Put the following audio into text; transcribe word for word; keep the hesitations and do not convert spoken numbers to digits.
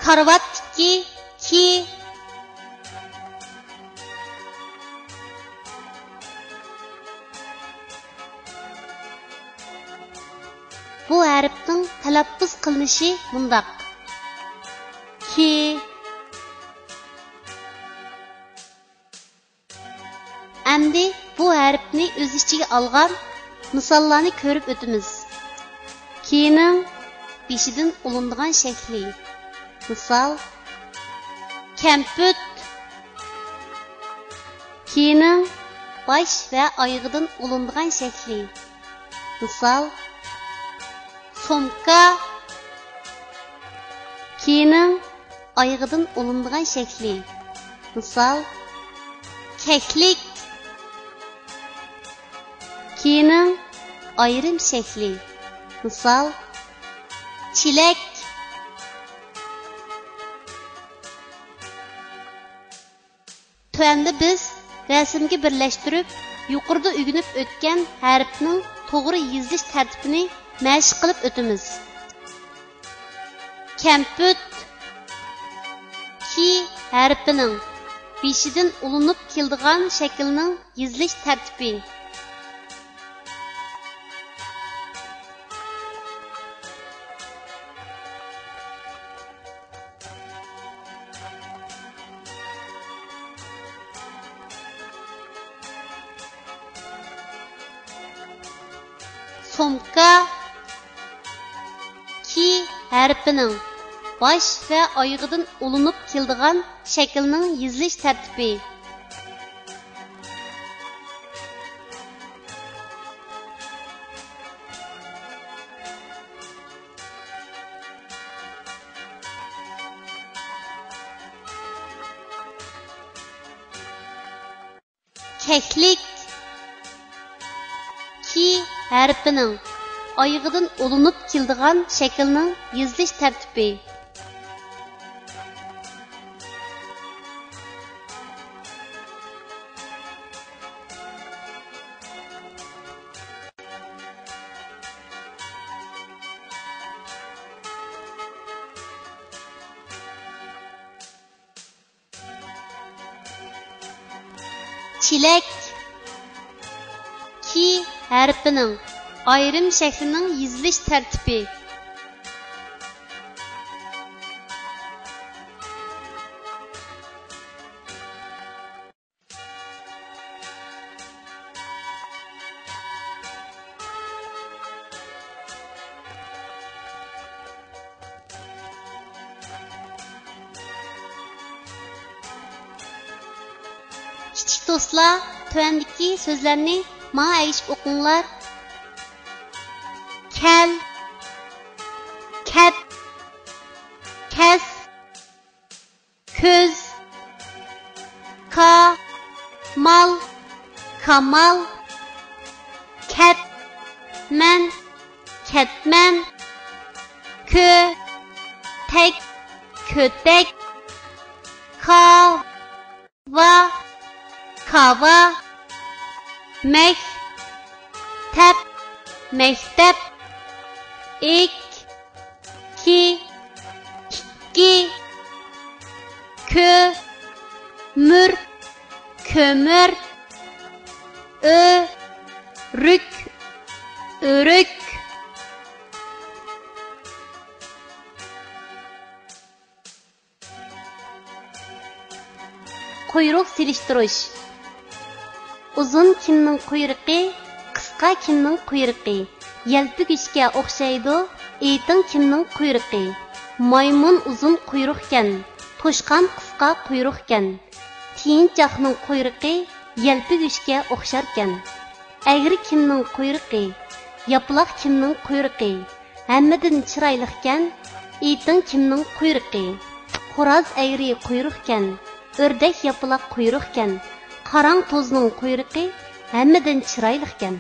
كارىۋاتتىكى كى. بۇ ھەرپنىڭ تەلەپپۇز قىلىنىشى مۇنداق: كى. ئەمدى بۇ ھەرپنى ئۆز ئىچىگە ئالغان مىساللارنى كۆرۈپ ئۆتىمىز. كىنىڭ بېشىدىن ئۇلىنىدىغان شەكلى. مىسال، كەمپۈت. كىنىڭ باش ۋە ئايىغىدىن ئۇلىنىدىغان شەكلى. مىسال، سومكا. كىنىڭ ئايىغىدىن ئۇلىنىدىغان شەكلى. مىسال، كەكلىك. كىنىڭ ئايرىم شەكلى. مىسال، چېلەك. تۆۋەندە بىز رەسىمگە بىرلەشتۈرۈپ، يۇقىرىدا ئۆگىنىپ ئۆتكەن ھەرپنىڭ توغرا يېزىلىش تەرتىپىنى مەشىق قىلىپ ئۆتىمىز. كەمپۈت. كى ھەرپىنىڭ بېشىدىن ئۇلىنىپ كېلىدىغان شەكىلنىڭ يېزىلىش تەرتىپى. سومكا. كى ھەرپىنىڭ باش ۋە ئايىغىدىن ئۇلىنىپ كېلىدىغان شەكىلنىڭ يېزىلىش تەرتىپى. كەكلىك. كى ھەرپىنىڭ ئايىغىدىن ئۇلىنىپ كېلىدىغان شەكىلنىڭ يېزىلىش تەرتىپى. چېلەك. كى ھەرپىنىڭ ئايرىم شەكلىنىڭ يېزىلىش تەرتىپى. كىچىك دوستلار، تۆۋەندىكى سۆزلەرنى ماڭا ئەگىشىپ ئوقۇڭلار. كەل، كەت، كەس، كۆز، كامال، كامال، كەتمەن، كەتمەن، كۆتەك، كۆتەك، كاۋا، كاۋا، مەكتەپ، مەكتەپ، ئىك كى، ئىككى، كۆمۈر، كۆمۈر، ئۆرۈك، ئۆرۈك. قۇيرۇق سېلىشتۇرۇش. ئۇزۇن كىمنىڭ قۇيرۇقى، قىسقا كىمنىڭ قۇيرۇقى؟ يەلپۈگۈچكە ئوخشايدۇ، ئېيتىڭ كىمنىڭ قۇيرۇقى؟ مايمۇن ئۇزۇن قۇيرۇقكەن، توشقان قىسقا قۇيرۇقكەن. تىيىنچاقنىڭ قۇيرۇقى يەلپۈگۈچكە ئوخشاركەن. ئەگرى كىمنىڭ قۇيرۇقى؟ ياپىلاق كىمنىڭ قۇيرۇقى؟ ھەممىدىن چىرايلىقكەن، ئېيتىڭ كىمنىڭ قۇيرۇقى؟ خوراز ئەگرى قۇيرۇقكەن، ئۆردەك ياپىلاق قۇيرۇقكەن، قاراڭ توزنىڭ قۇيرۇقى ھەممىدىن چىرايلىقكەن.